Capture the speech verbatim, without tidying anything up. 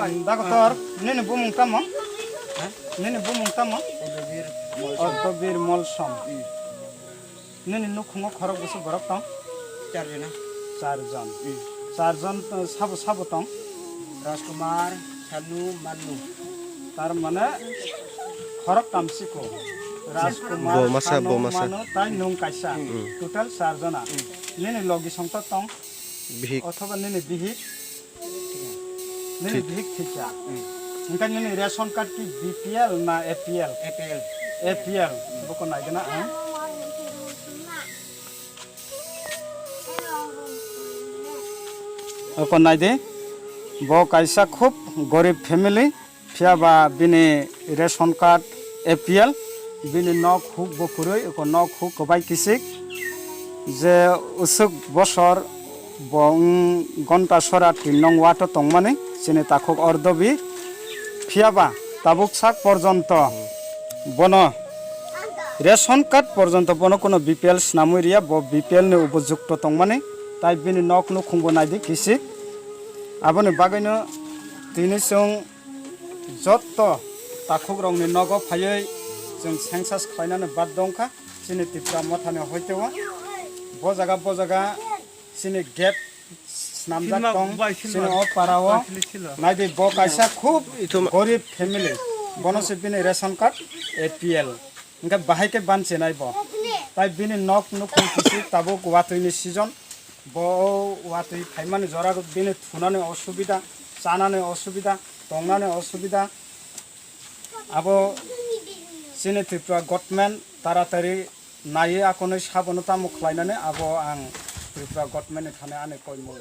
Doctor, nini bumung tamo? Ha? Nini bumung tamo? Odobir Molsom. Odobir Molsom. Hmm. Nini nukhungo khorok bwswk borok tong? Char jona. Char jon. Hmm. Char jon, uh, sabo sabo tong? Rajkumar, Sanu, Manu. Tar mane khorok tamsiko. Rajkumar, bo masa, Sanu, bo masa. Manu, tai nwng kaisa. Hmm. Total char jona. Hmm. Nini logi songto tong? Bihik. Othoba nini bihik? Nini thik. Bihik thikya. Hmm. Engkha nini ration card ki B P L na A P L? A P L. A P L. Boko naigena ang. Oko naidi. Bo kaisa khub gorib family. Phiya ba bini ration card A P L, bini nok huk bo kwrwi, eko nok huk kwbai kisik. Je usuk bosor bo wng gonta sora tin nong wato tongmani, chini takhuk Ordobi. Phiya ba tabuk sak porjonto bono ration card porjonto bono kuno B P L swnamwi riya, bo B P L ni upojukto tongmani, tai bini nok nukhung bo naidi kisik. Aboni bagwino tini chwng Jotto takhukrokni nogo phaiwi chwng census khlainani baddo wngkha chini Tipra Mothani hoiteo. Bo jaga, bo jaga chini gate snamjak tong, chini o parao. Naidi bo kaisa khub gorib family, bono se bini ration card A P L. Hingke bahai khe banse nai bo. Tai bini nok nukhung kisi tabuk watwi ni season. Bo o watwi phaimani jora bini thunani osubida, chanani osubida, tongnani osubida. Abo chini Tripura government taratari naiwi akonwi sabono tamo khlainani abo ang Tripura government ni thani ani koimung.